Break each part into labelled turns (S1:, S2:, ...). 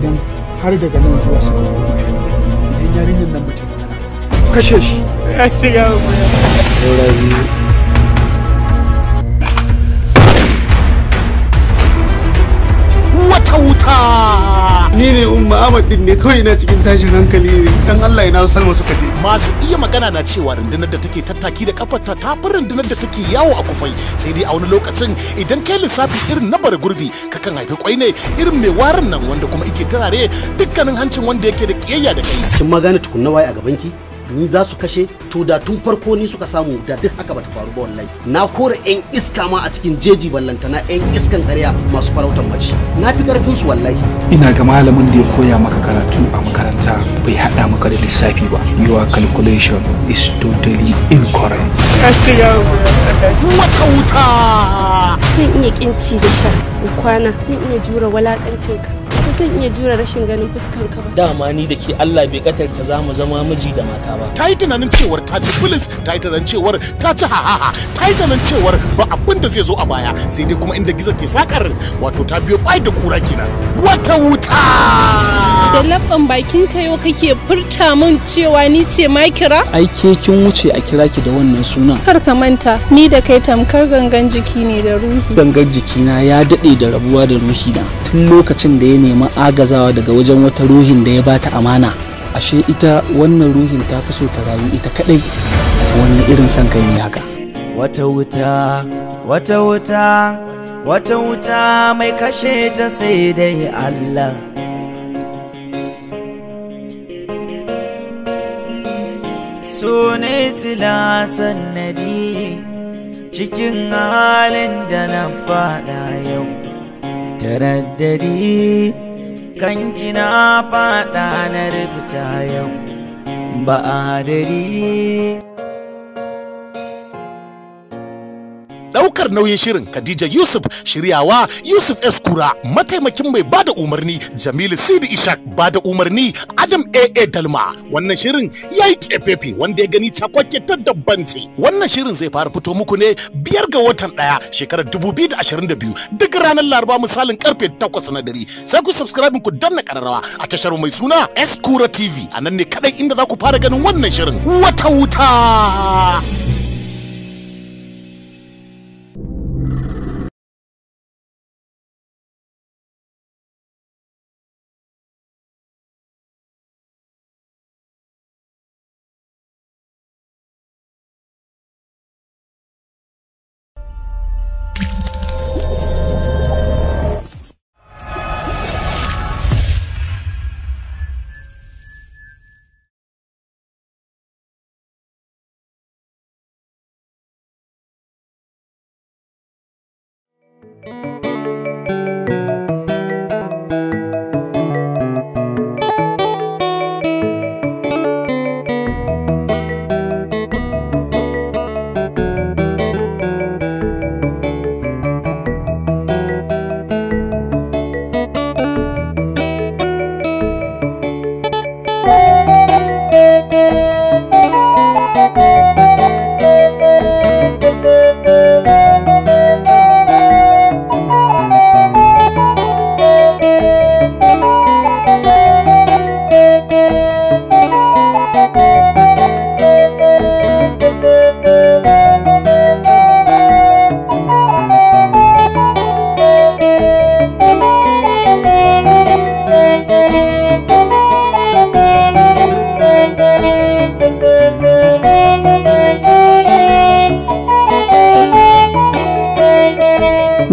S1: Sannan har daga nan zuwa sakan 15 idan yarinyar nan mutum kashe shi. Ya shiga mu.
S2: Wata wuta.
S3: Ni ne Umma Ahmad din ne kawai ina cikin tashin hankali ne. Dan Allah ina Salma suka je.
S2: Masu iya magana na cewa rundunar da take tattaki da kafarta ta fi rundunar da take yawo a kufai. Sai dai a wani lokacin idan kai lissafi irin na bara gurbi kakan haifi kwai ne irin mai warin nan wanda kuma yake turare dukkanin hancin wanda yake da kiyayya da kai.
S4: Kin ma gane tukunna waye a gaban ki? Ni za su kashe? To da tun farko ni suka samu da duk haka bata faru ba wallahi. Na kora yan iska ma a cikin jeji, ballantana yan iskan ƙarya masu farautan mace. Na fi karfin su wallahi.
S1: Ina ga malamin da ya koya maka karatu a makaranta bai hada maka da lissafi ba. Your calculation is totally incorrect.
S2: Wata wuta.
S5: Zan iya kinci da sha in kwana, zan iya jure walakancin ka, ba zan iya jure rashin ganin fuskan ka ba.
S6: Dama ni da ke Allah bai katarta za mu zama miji da mata ba.
S2: Ta yi tunanin cewar ta ci bilis, ta yi tunanin cewar ta ci hahaha, ta yi tunanin cewar ba abin da zai zo a baya, sai dai kuma inda gizo ke sakar wato ta biyo bai da kura kenan. Wata wuta.
S7: Da labban bakin ka yau kake furta min cewa ni ce makira?
S6: Ai ke kin wuce a kira ki da wannan sunan.
S7: Kar ka manta ni da kai tamkar gangan jiki ne da ruhi.
S6: Gangar jikina ya daɗe da rabuwa da ruhina tun lokacin da ya nemi agazawa daga wajen wata ruhin da ya bata amana. Ashe ita wannan ruhin ta fi so ta rayu ita kadai. Wannan irin son kai ne haka.
S8: Wata wuta, wata wuta, wata wuta mai kashe ta sai dai Allah. So ne sila sannadi cikin halin da na fada yau. Taraddadi kan kina fada na rubuta yau ba adari.
S2: Daukar nauyin shirin Khadija Yusuf, shiryawa Yusuf S. Kura, mataimakin mai bada umarni Jamilu Sidi Ishak, bada umarni Adam AA Dalma. Wannan shirin yayi kefefe wanda ya gani cakwake ta dabban ce. Wannan shirin zai fara fito muku ne 5 ga watan 1 shekarar 2022 duk ranar Laraba misalin karfe 8 na dare. Sai ku subscribe ku danna kararrawa a tashar mai suna S Kura TV. A nan ne kadai inda za ku fara ganin wannan shirin. Wata wuta.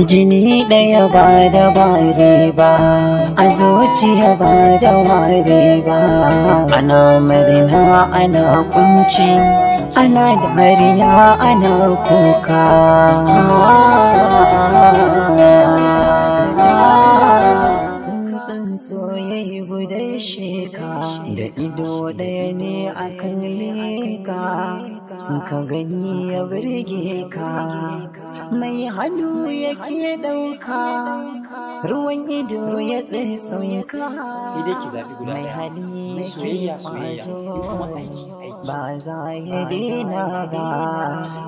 S9: Jini ɗaya ba da bare ba, a zuciya ba da ware ba. Ana murna ana kunci, ana dariya ana kuka. Tsuntsun soyayya guda sheka, da ido ɗaya ne akan leka, ka gani ya burge ka. Mai hannu yake ɗauka, ruwan ido ya tsitsinka.
S10: Sai dai ki zaɓi guda ɗaya. Soyayya soyayya, kuma aiki aiki.
S9: Ba za ya daina ba.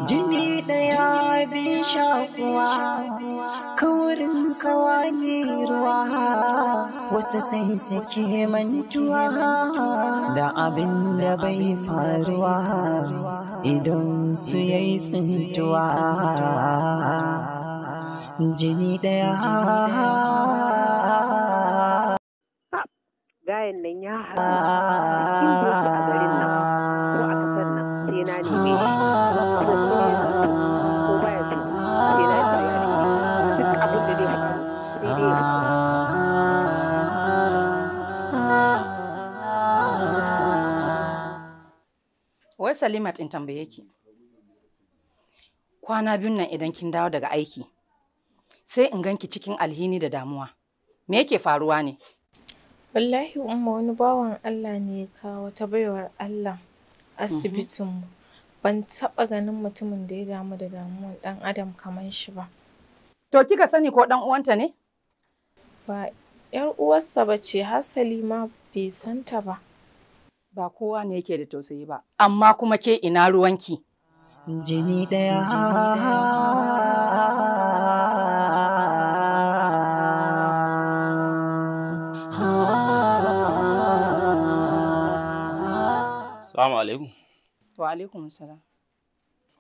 S9: Jini ɗaya bi shakuwa, kaurin tsawa ne ruwa. Wasu sai suke mantuwa da abin da bai faruwa idan su yayi tsintuwa. Jini ɗaya.
S11: Gayan nan ya haɗu cikin doki a garin nan ko a kasar nan sai na neme shi, ko baya so sai na sa ya duk abin da zai faru sai dai ya faru.
S10: Wai Salimat, in tambaye ki. Kwana biyun nan idan kin dawo daga aiki, sai in ganki cikin alhini da damuwa. Me yake faruwa ne?
S12: Wallahi Umma, wani bawan Allah ne ya kawo wata baiwar Allah asibitinmu. Ban taɓa ganin mutumin da ya damu da damuwan ɗan adam kamar shi ba.
S10: To kika sani ko ɗan uwanta ne?
S12: Ba ‘yar uwarsa ba ce, hasali ma bai santa ba.
S10: Ba kowa ne yake da tausayi ba, amma kuma ke ina ruwanki?
S9: Jini ɗaya.
S13: Salamu alaikum.
S10: Wa alaikum salam.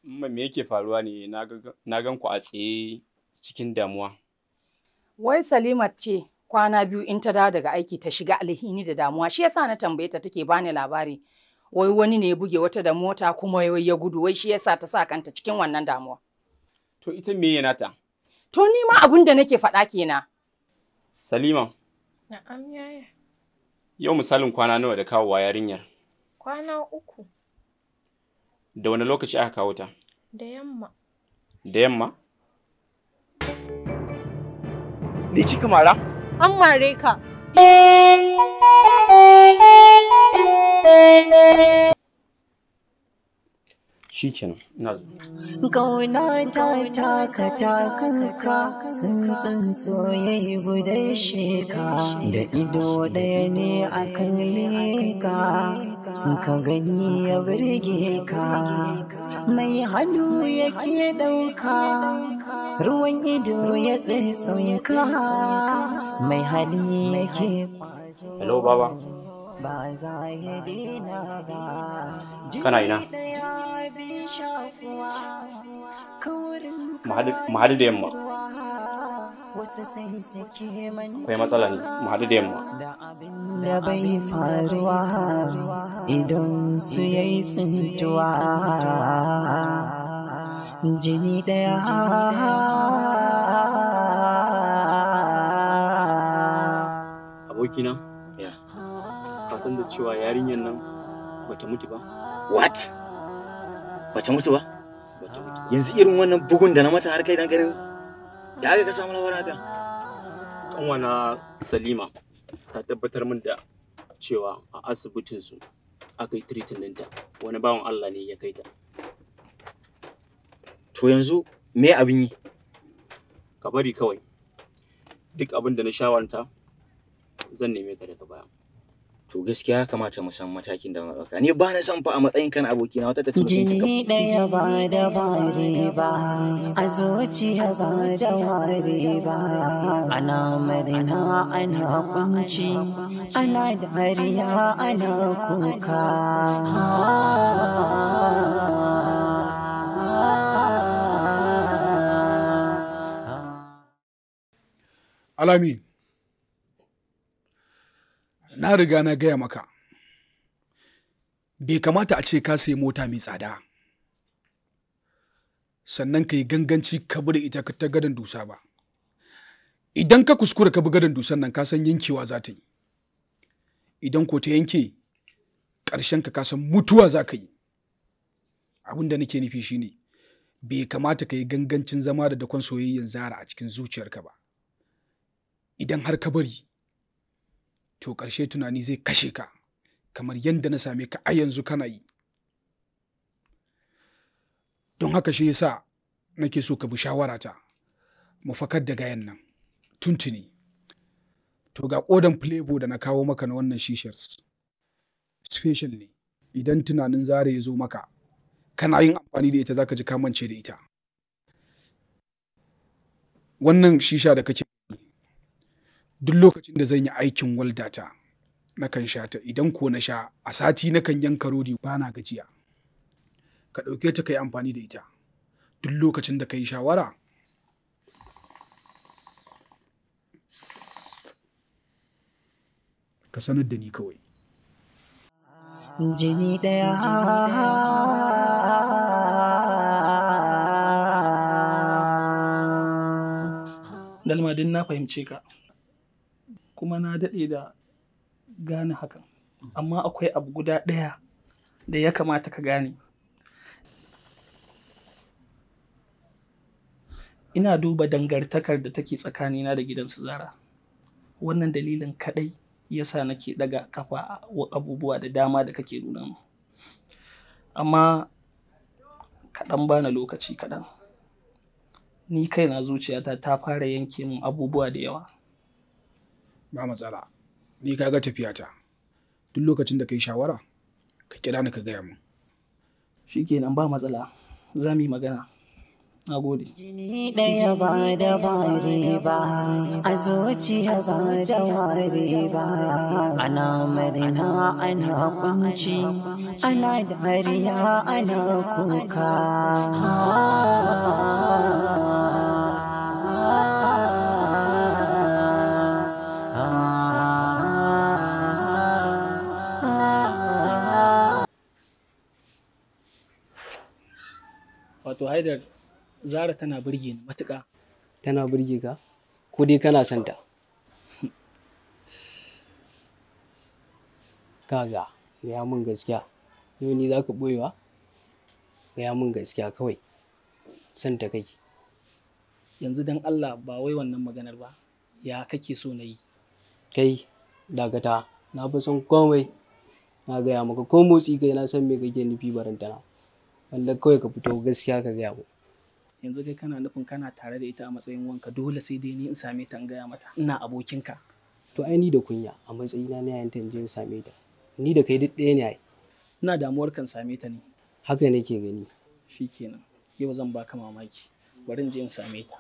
S13: Umma, me yake faruwa ne na gan ku a tsaye cikin damuwa?
S10: Wai Salimat ce kwana biyu in ta dawo daga aiki ta shiga alhini da damuwa, shi yasa na tambaye ta take bani labari. Wai wani ne ya buge wata da mota kuma wai ya gudu, wai shi yasa ta sa kanta cikin wannan damuwa.
S13: To ita me yana ta?
S10: To ni ma abin da nake faɗa kenan.
S13: Salima.
S12: Na'am yaya.
S13: Yau misalin kwana nawa da kawowa yarinyar?
S12: Kwana 3.
S13: Da wani lokaci aka kawo ta?
S12: Da yamma.
S13: Da yamma? Ni kika mara?
S7: An mare ka.
S13: Shikenan, ina zuwa.
S9: Kauna ta taka takanka, tsuntsun soyayya guda sheka, da ido ɗaya ne akan leka, ka gani ya burge ka, mai hannu yake ɗauka, ruwan ido ya tsitsinka, mai hali yake kwazo.
S13: Hello baba.
S9: Ba za ya daina ba.
S13: Kana ina? Mu haɗu da yamma. Akwai matsala ne, mu haɗu da yamma.
S9: Da bai faruwa idan su yayi tsintuwa. Jini ɗaya.
S13: Abokina? Ka san da cewa yarinyar nan bata mutu ba?
S14: What? Bata mutu ba?
S13: Bata mutu ba.
S14: Yanzu irin wannan bugun da na mata har kai dan ganin ya aka ka samu labarin haka?
S13: Kanwana Salima ta tabbatar min da cewa a asibitin su aka yi treatment ɗinta, wani bawan Allah ne ya kai ta.
S14: To yanzu me abin yi?
S13: Ka bari kawai. Duk abin da na shawarta zan neme ka daga baya.
S14: To gaskiya ya kamata mu san matakin da mu ɗauka. Ni ba na san fa a matsayin kan abokina wata ta ci mutuncin ka.
S9: Jini ɗaya ba da bare ba, a zuciya ba da ware ba, ana murna ana kunci, ana dariya ana kuka.
S1: Alami, na riga na gaya maka, bai kamata a ce ka sayi mota mai tsada, sannan ka yi ganganci ka bi da ita ta gadon dusa ba. Idan ka kuskura ka bi gadon dusan nan, ka san yankewa za ta yi. Idan ko ta yanke, ƙarshen ka san mutuwa za ka yi. Abin da nake nufi shine, bai kamata ka yi gangancin zama da dakon soyayyen Zara a cikin zuciyarka ba. Idan har ka bari, to ƙarshe tunani zai kashe ka, kamar yadda na same ka a yanzu kana yi. Don haka shi yasa nake so ka bi shawarata, mu fakar da gayan nan tuntuni. To ga ƙodan flavor da na kawo maka na wannan shishar, special ne. Idan tunanin Zara ya zo maka, kana yin amfani da ita zaka ji ka mance da ita. Wannan shisha da kake, Duk lokacin da zan yi aikin waldata nakan sha ta, idan ko na sha a sati nakan yanka rodi bana gajiya. Ka ɗauke ta ka yi amfani da ita. Duk lokacin da ka yi shawara ka sanar da ni kawai.
S9: Jini ɗaya
S6: Dalma, din na fahimce ka, kuma na daɗe da gane hakan, amma akwai abu guda ɗaya da ya kamata ka gane. Ina duba dangantakar da take tsakanina da gidansu Zara. Wannan dalilin kaɗai yasa nake ɗaga kafa a abubuwa da dama da kake nuna mu. Amma kaɗan bani lokaci kaɗan. Ni kaina zuciyata ta fara yanke min abubuwa da yawa.
S1: Ba matsala, ni ka ga tafiyata. Duk lokacin da ka yi shawara, ka kira ni ka gaya min.
S6: Shikenan, ba matsala, za mu yi magana. Na gode.
S9: Jini ɗaya ba da bare ba, a zuciya ba da ware ba, ana murna ana kunci, ana dariya ana kuka.
S6: Wato Haidar, Zara tana burge ni matuƙa.
S15: Tana burge ka? Ko dai kana son ta? Kaga, gaya min gaskiya. Yau ni za ka ɓoyewa? Gaya min gaskiya kawai. Son ta kake.
S6: Yanzu don Allah ba wai wannan maganar ba. Ya kake so na yi?
S15: Kai, dakata. Na fi son komai. Na gaya maka ko motsi kai na san me kake nufi barantana. Wanda kawai ka fito gaskiya ka gaya mu.
S6: Yanzu kai kana nufin kana tare da ita a matsayin wanka, dole sai dai ni in same ta in gaya mata ina abokinka.
S15: To ai ni da kunya a matsayina na yayanta in je in same ta. Ni da kai duk ɗaya ne ai.
S6: Ina damuwar kan same ta ne.
S15: Haka nake gani.
S6: Shikenan, yau zan baka mamaki. Bari in je in same ta.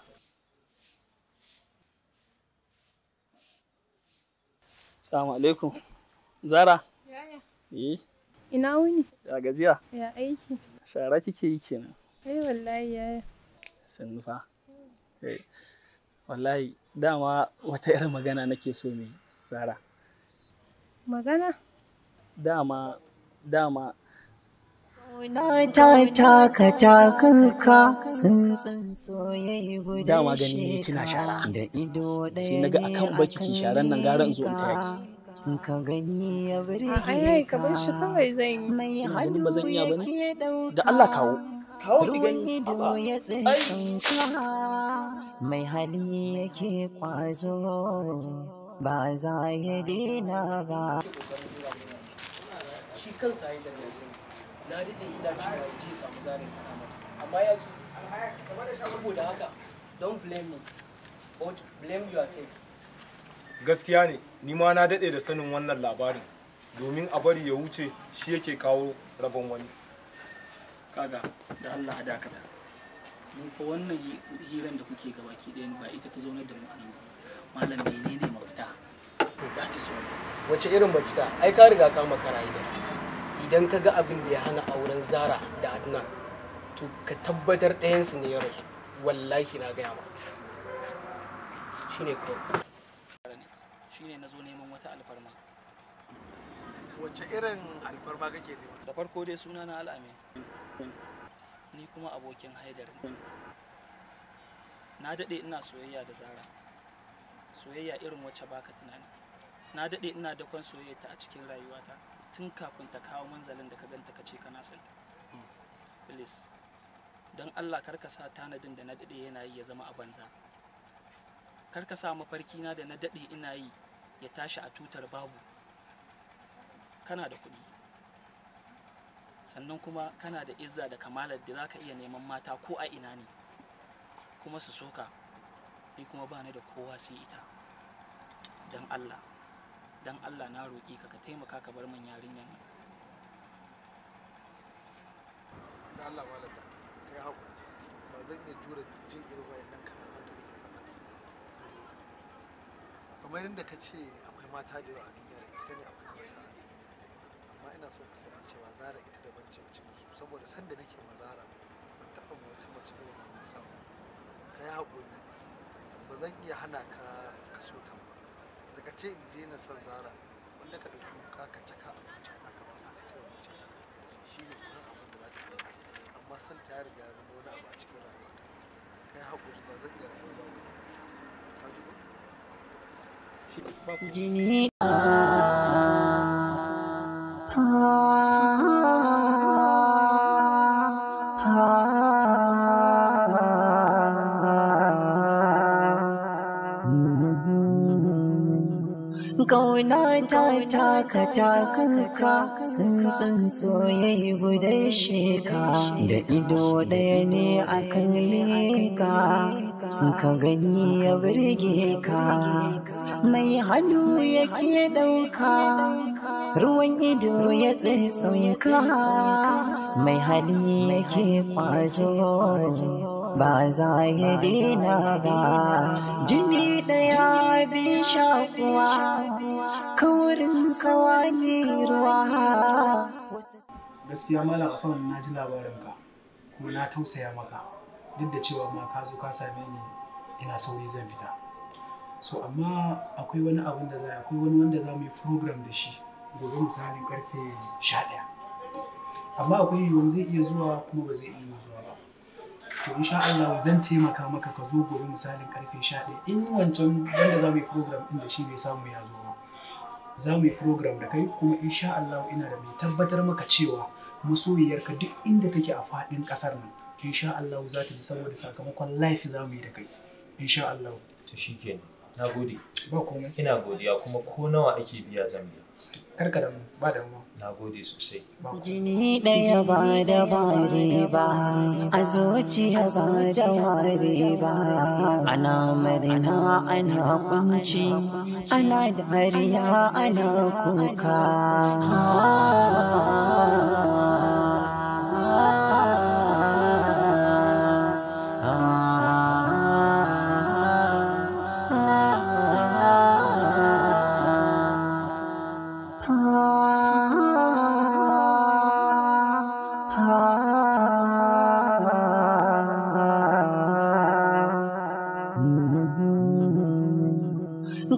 S6: Assalamu alaikum. Zara.
S7: Yaya.
S6: Eh.
S7: Ina wuni?
S6: Ya gajiya?
S7: Ya aiki?
S6: Shara kike yi kenan.
S7: Ai wallahi yaya.
S6: Sannu fa. Wallahi dama wata irin magana nake so mu yi, Zara.
S7: Magana?
S6: Dama
S9: Na ta taka takanka tsuntsun soyayya guda
S6: dama gani ne kina shara.
S9: Da ido ɗaya
S6: Sai naga akan baki ki sharan nan gara in zo in taya ki.
S9: Ka gani ya burge
S7: Ai ka bar shi kawai zan yi.
S9: Mai
S6: Kina ganin ba zan iya bane?
S9: hannu
S6: Da Allah kawo. Kawo ki
S9: ruwan
S6: gani.
S9: ido
S6: Haba.
S9: ya tsinka mai hali yake kwazo ba za ya daina ba.
S15: Shi kansa Haidar ya sani. Na daɗe ina cewa ya je ya samu Zara ya faɗa mata. Amma ya ki. Saboda haka, don't blame me, but blame yourself.
S16: Gaskiya ne, ni ma na daɗe da sanin wannan labarin, domin a bari ya wuce shi yake kawo rabon wani.
S6: Kaga, da Allah a dakata. Mu fa wannan hiran da kuke gabaki ɗayan ba ita ta zaunar da mu a nan ba. Malam, menene mafita?
S15: That is all. Wace irin mafita? Ai ka riga ka makara Haidar. Idan ka ga abin da ya hana auren Zara da Adnan, to ka tabbatar ɗayansu ne ya rasu. Wallahi na gaya ma. Shine kawai.
S6: Shine na zo neman wata alfarma.
S3: Wace irin alfarma kake nema?
S6: Da farko dai suna na Al'amin. Ni kuma abokin Haidar ne. Na daɗe ina soyayya da Zara. Soyayya irin wacce baka tunani. Na daɗe ina dakon soyayyarta a cikin rayuwata tun kafin ta kawo manzalin da ka ganta ka ce kana son ta. Please, don Allah kar ka sa tanadin da na daɗe yana yi ya zama a banza. Kar ka sa mafarkina da na daɗe ina yi ya tashi a tutar babu. Kana da kuɗi, sannan kuma kana da izza da kamalar da za ka iya neman mata ko a ina ne kuma su soka. Ni kuma ba ni da kowa sai ita. Don Allah, don Allah na roƙi ka, ka taimaka ka bar min yarinyar nan.
S3: Da Allah malam da kai hakuri, ba zan iya jure jin irin wayannan kalaman da kake faɗa.
S17: Kamar yadda ka ce akwai mata da yawa a duniya, da gaske ne akwai mata a duniya da yawa, amma ina so ka sani cewa Zara ita daban ce a cikin su, saboda sanda nake ma Zara ban taɓa ma wata mace irin wannan san ba. Ka yi haƙuri, ba zan iya hana ka ka so ta ba. Daga ce in daina son Zara, wanda ka ɗauki wuƙa ka caka a zuciyata ka fasa ka cire zuciyata ka tafi da shi, shine kurin abin da za ka yi. Amma son ta ya riga ya zama wani abu a cikin rayuwata. Ka yi haƙuri, ba zan iya rayuwa babu Zara. Ka ji ko?
S9: Jini. Kauna ta taka takanka, tsuntsun soyayya gudan sheka, da ido ɗaya ne akan leka, ka gani ya burge ka, mai hannu yake ɗauka, ruwan ido ya tsitsinka, mai hali yake ƙwazo, ba za ya daina ba. Jini ɗaya bin shakuwa, kaurin tsawa ne ruwa.
S18: Gaskiya Malam Afan, na ji labarinka kuma na tausaya maka, duk da cewa ma ka zo ka same ni ina sauri zan fita. So amma akwai wani abin da za, akwai wani wanda za mu yi program da shi gobe misalin karfe 11, amma akwai yiwuwan zai iya zuwa kuma ba zai iya zuwa ba. To insha Allah zan taimaka maka ka zo gobe misalin karfe 11. In wancan wanda za mu yi program din da shi bai samu ya zo ba, za mu yi program da kai, kuma insha Allah ina da mai tabbatar maka cewa masoyiyarka duk inda take a faɗin ƙasar nan, insha Allah za ta ji, saboda sakamakon life za mu yi da kai insha Allah.
S19: To shikenan, nagode.
S18: Ba komai.
S19: Ina godiya, kuma ko nawa ake biya zan biya.
S18: Karka da mu ba damuwa.
S19: Nagode sosai.
S9: Jini ɗaya ba da bare ba, a zuciya ba da ware ba, ana murna ana kunci, ana dariya ana kuka.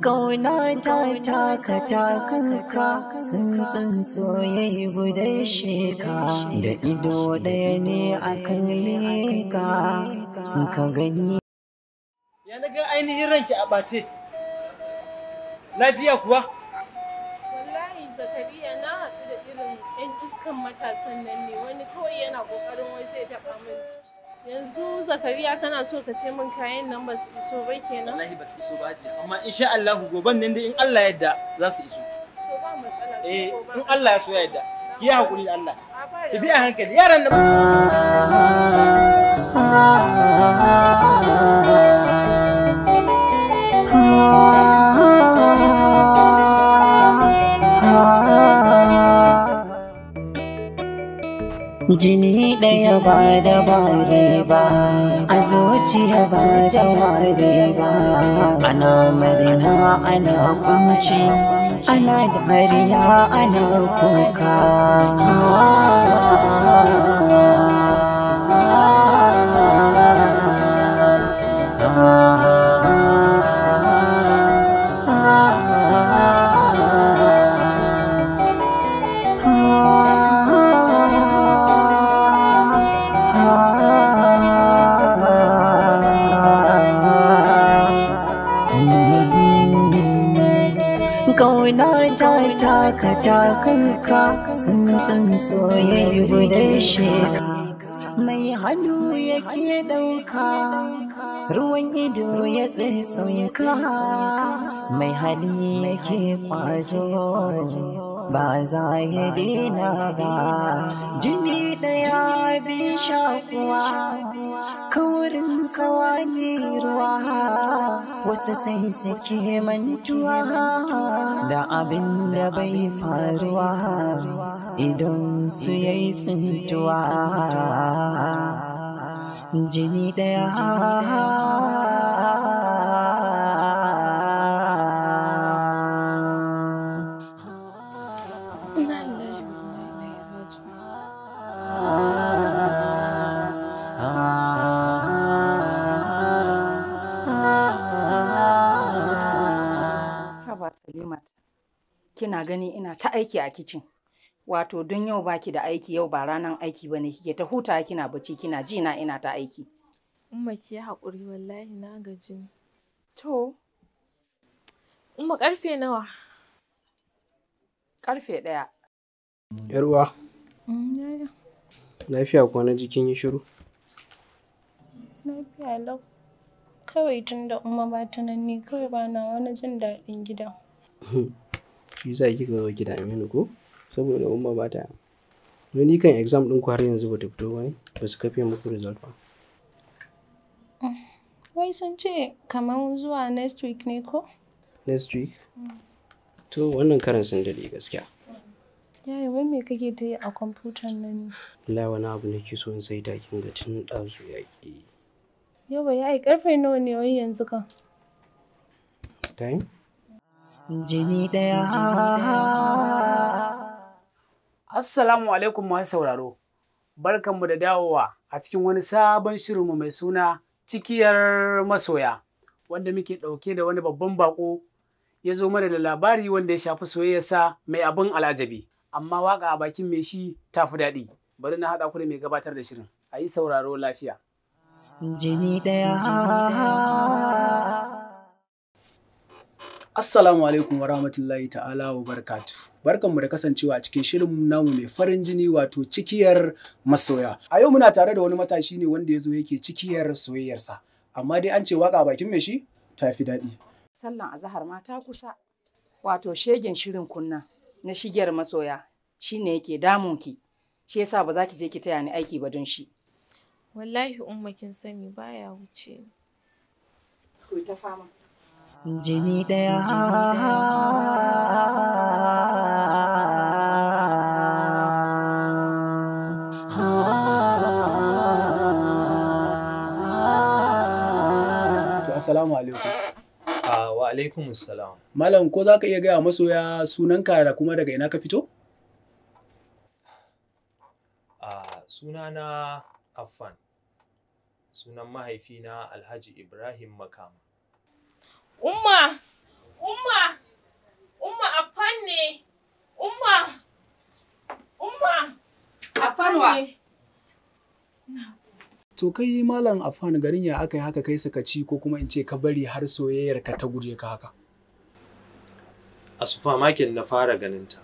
S9: Kauna ta taka takanka, tsuntsun soyayya gudan sheka, da ido ɗaya ne akan leka, ka gani.
S20: Ya na ga ainihin ranki a ɓace. Lafiya kuwa?
S7: Wallahi Zakariya, na haɗu da irin 'yan iskan matasan nan ne, wani kawai yana ƙoƙarin wai zai taɓa min jiki. Yanzu Zakariya, kana so ka ce min kayan nan ba su iso ba kenan?
S20: Wallahi ba su iso ba hajiya, amma insha Allah goban nan dai in Allah ya yarda za su iso.
S7: To ba matsala, sai
S20: Eh,
S7: gobe.
S20: in Allah ya so ya yarda. Ki yi hakuri da Allah.
S7: A ba
S20: Ki bi a hankali yaran nan.
S9: Jini ɗaya ba da bare ba, a zuciya ba da ware ba, ana murna ana kunci, ana dariya ana kuka. Kauna ta taka takanka, tsuntsun soyayya gudan sheka, mai hannu yake ɗauka, ruwan ido ya tsitsinka, mai hali yake ƙwazo, ba za ya daina ba. Jini ɗaya bin shakuwa, kaurin tsawa ne ruwa, wasu sai suke mantuwa da abin da bai faruwa, idan su yayi tsintuwa. Jini ɗaya.
S10: Haba Salimat, kina gani ina ta aiki a kicin. Wato don yau baki da aiki, yau ba ranar aiki bane, kike ta huta kina bacci kina ji na ina ta aiki.
S12: Umma ki yi haƙuri, wallahi na gaji ne.
S10: To.
S12: Umma karfe nawa?
S10: 1:00.
S15: Yar uwa.
S12: Yaya.
S15: Lafiya kuwa na jikin yi shiru?
S12: Lafiya lau. Kawai tun da Umma ba ta nan ne kawai ba na wani jin daɗin gidan.
S15: Shi yasa kika zo gida Aminu ko? Saboda Umma ba ta. Ni kan exam ɗin ku har yanzu bata fito ba ne? Ba su kafe muku result ba.
S12: Wai sun ce kamar zuwa next week ne ko?
S15: Next week? To wannan karan sun daɗe gaskiya.
S12: Yaya wai me kake ta yi a kwamfutan nan ne?
S15: Wallahi wani abu nake so in saita kin ga tun ɗazu ya ƙi.
S12: Yawa yayi karfe nawa ne wai yanzu kan?
S15: Time?
S9: Jini ɗaya.
S18: Assalamu alaikum masu sauraro. Barkanmu da dawowa a cikin wani sabon shirinmu mai suna Cikiyar Masoya, wanda muke ɗauke da wani babban bako ya zo mana da labari wanda ya shafi soyayyarsa mai abin al'ajabi. Amma waka a bakin mai shi ta fi daɗi. Bari na haɗa ku da mai gabatar da shirin. A yi sauraro lafiya.
S9: Jini ɗaya.
S18: Assalamu alaikum wa rahmatullahi ta'ala wa barakatu. Barkanmu da kasancewa a cikin shirin namu mai farin jini wato Cikiyar Masoya. A yau muna tare da wani matashi ne wanda ya zo yake cikiyar soyayyarsa. Amma dai an ce waka a bakin mai shi ta fi daɗi.
S10: Sallan azahar ma ta kusa. Wato shegen shirin kunna na shigiyar masoya shine yake damun ki. Shi yasa ba za ki je ki taya ni aiki ba don shi.
S12: Wallahi Umma kin sani baya wuce ni.
S10: Ku ta fama.
S9: Jini ɗaya.
S18: To assalamu alaikum.
S19: Wa alaikum assalam.
S18: Malam ko za ka iya gaya masoya sunanka da kuma daga ina ka fito?
S19: Sunana Affan. Sunan mahaifina Alhaji Ibrahim Makama.
S12: Umma! Umma! Umma Affan ne! Umma! Umma!
S10: Affan wa?
S18: To kai Malam Affan, garin ya aka yi haka kai sakaci ko kuma in ce ka bari har soyayyar ka ta guje ka haka?
S19: A supermarket na fara ganinta.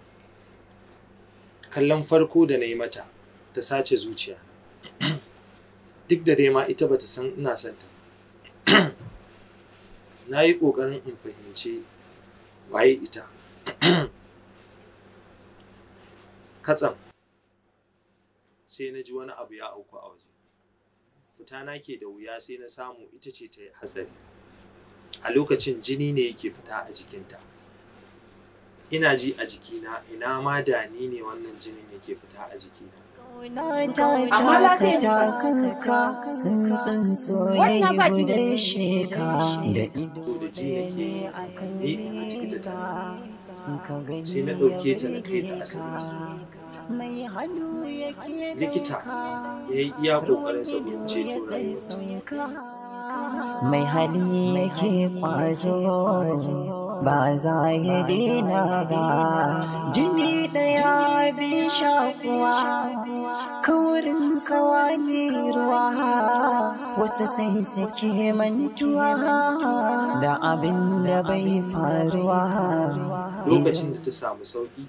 S19: Kallon farko da na yi mata ta sace zuciya. Duk da dai ma ita bata san ina son ta. Na yi ƙoƙarin in fahimci waye ita. Katsam sai na ji wani abu ya auku a waje. Fita na ke da wuya sai na samu ita ce ta yi hatsari. A lokacin jini ne yake fita a jikinta. Ina ji a jikina ina ma da ni ne wannan jinin yake fita a jikina.
S9: Na ta taka kanka, tsuntsun soyayya da sheka da
S19: ido da ji nake ni in mutu ita ta. Sai na ɗauke ta na kai ta asibiti. Likita ya yi iya ƙoƙarinsa wurin ceto rayuwarta.
S9: Mai hali yake kwazo ba za ya daina ba, jini ɗaya bi shakuwa, kaurin tsawa ne ruwa, wasu sai suke mantuwa da abin da bai faruwa.
S19: Lokacin da ta samu sauƙi,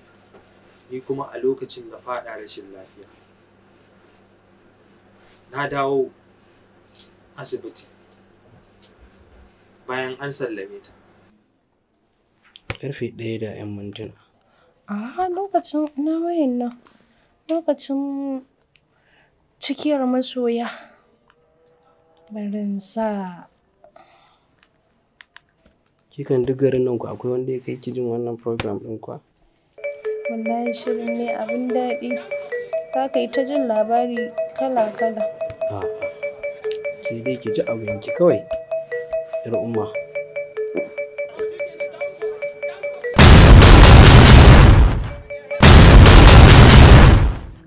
S19: ni kuma a lokacin na faɗa rashin lafiya. Na dawo asibiti bayan an sallame ta.
S15: 1:01.
S12: A lokacin na wayan nan, lokacin cikiyar masoya. Barin sa.
S15: Kikan duk garin nan ku akwai wanda ya kai ki jin wannan program ɗin kuwa?
S12: Wallahi shirin ne abin daɗi. Za ka yi ta jin labari kala-kala.
S15: A'a, ke dai ki ji abinki kawai, 'yar umma.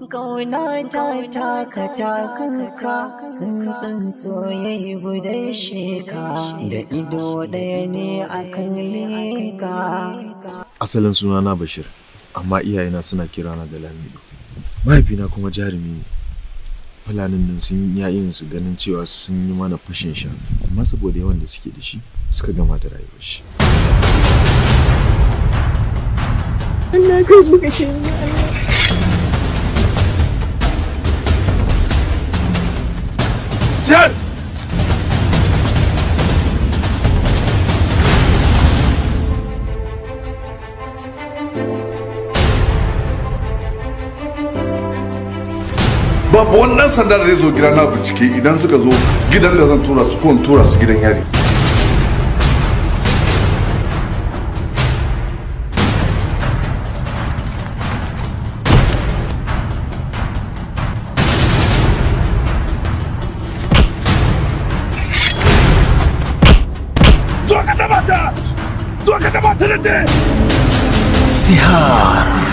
S9: Kauna ta taka takanka, tsuntsun soyayya gudan sheka, da ido ɗaya ne akan leka.
S19: Asalin sunana Bashir, amma iyayena suna kirana da Lamido. Mahaifina kuma jarumi ne. Fulanin nan sun yi yayin su ganin cewa sun yi mana fashin shanu, amma saboda yawan da suke da shi suka gama da rayuwar shi.
S5: Allah ka buga shi ni Allah.
S16: Siyar!
S21: Babu wani ɗan sanda da zai zo gida na bincike idan suka zo gidan da zan tura su ko in tura su gidan yari.
S16: Zo ka taba ta! Zo ka taba ta da dare!
S8: Sihar.